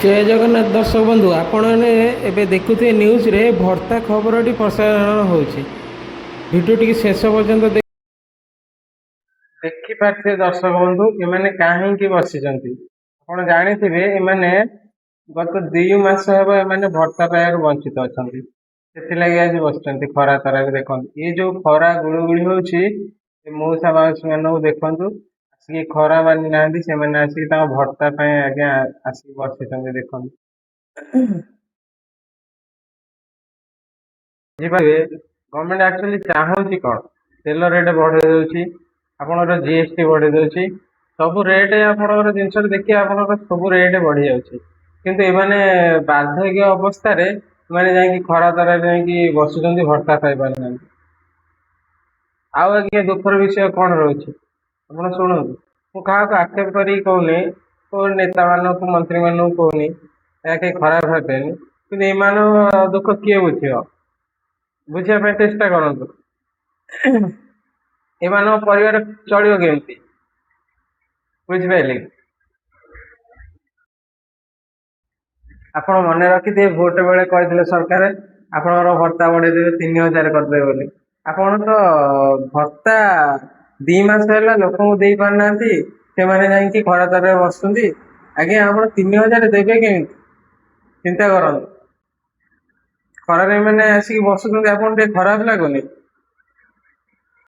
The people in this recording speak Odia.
ଜୟ ଜଗନ୍ନାଥ ଦର୍ଶକ ବନ୍ଧୁ, ଆପଣମାନେ ଏବେ ଦେଖୁଥିବେ ନ୍ୟୁଜ୍ରେ ଭର୍ତ୍ତା ଖବରଟି ପ୍ରସାରଣ ହେଉଛି। ଭିଡ଼ିଓଟିକି ଶେଷ ପର୍ଯ୍ୟନ୍ତ ଦେଖିପାରୁଥିବେ ଦର୍ଶକ ବନ୍ଧୁ, ଏମାନେ କାହିଁକି ବସିଛନ୍ତି। ଆପଣ ଜାଣିଥିବେ, ଏମାନେ ଗତ 2 ମାସ ହେବ ଏମାନେ ଭର୍ତ୍ତା ପାଇବାରୁ ବଞ୍ଚିତ ଅଛନ୍ତି। ସେଥିଲାଗି ଆଜି ବସିଛନ୍ତି ଖରା ତରାରେ। ଦେଖନ୍ତୁ, ଏ ଯୋଉ ଖରା ଗୁଳୁଗୁଳି ହଉଛି, ଏ ମଉସା ମାଉସୀ ମାନଙ୍କୁ ଦେଖନ୍ତୁ, ଆସିକି ଖରା ମାନି ନାହାନ୍ତି। ସେମାନେ ଆସିକି ତାଙ୍କ ଭର୍ତ୍ତା ପାଇଁ ଆଜ୍ଞା ଆସିକି ବସିଛନ୍ତି। ଦେଖନ୍ତୁ, ବୁଝିପାରିବେ ଗଭର୍ଣ୍ଣମେଣ୍ଟ ଆକ୍ଚୁଆଲି ଚାହୁଁଛି କଣ। ତେଲ ରେଟ୍ ବଢେଇ ଦଉଛି, ଆପଣଙ୍କର ଜିଏସଟି ବଢେଇ ଦଉଛି, ସବୁ ରେଟ୍ ଆପଣଙ୍କର ଜିନିଷରେ ଦେଖିବେ, ଆପଣଙ୍କର ସବୁ ରେଟ୍ ବଢି ଯାଉଛି। କିନ୍ତୁ ଏମାନେ ବାର୍ଦ୍ଧକ୍ୟ ଅବସ୍ଥାରେ ଏମାନେ ଯାଇକି ଖରା ତରାରେ ଯାଇକି ବସୁଛନ୍ତି, ଭର୍ତ୍ତା ପାଇ ପାରୁନାହାନ୍ତି। ଆଉ ଆଜ୍ଞା ଦୁଃଖର ବିଷୟ କଣ ରହୁଛି, ଆପଣ ଶୁଣନ୍ତୁ। ମୁଁ କାହାକୁ ଆକ୍ଷେପ କରିକି କହୁନି, କୋଉ ନେତା ମାନଙ୍କୁ, ମନ୍ତ୍ରୀ ମାନଙ୍କୁ କହୁନି, ଏହା କେହି ଖରାପ ଭାବିବେନି। କିନ୍ତୁ ଏମାନଙ୍କ ଦୁଃଖ କିଏ ବୁଝିବ? ବୁଝିବା ପାଇଁ ଚେଷ୍ଟା କରନ୍ତୁ। ଏମାନଙ୍କ ପରିବାର ଚଳିବ କେମିତି? ବୁଝିପାରିଲେ କି? ଆପଣ ମନେ ରଖିଥିବେ, ଭୋଟ ବେଳେ କହିଥିଲେ ସରକାର ଆପଣଙ୍କର ଭତ୍ତା ବଢେଇ ଦେବେ, 3000 କରିଦେବେ ବୋଲି। ଆପଣ ତ ଭତ୍ତା 2 ମାସ ହେଲା ଲୋକଙ୍କୁ ଦେଇ ପାରୁନାହାନ୍ତି। ସେମାନେ ଯାଇକି ଖରା ତରାରେ ବସୁଛନ୍ତି। ଆଜ୍ଞା, ଆପଣ 3000 ଦେବେ କେମିତି? ଚିନ୍ତା କରନ୍ତୁ। ଖରାରେ ଏମାନେ ଆସିକି ବସୁଛନ୍ତି, ଆପଣ ଟିକେ ଖରାପ ଲାଗୁନି?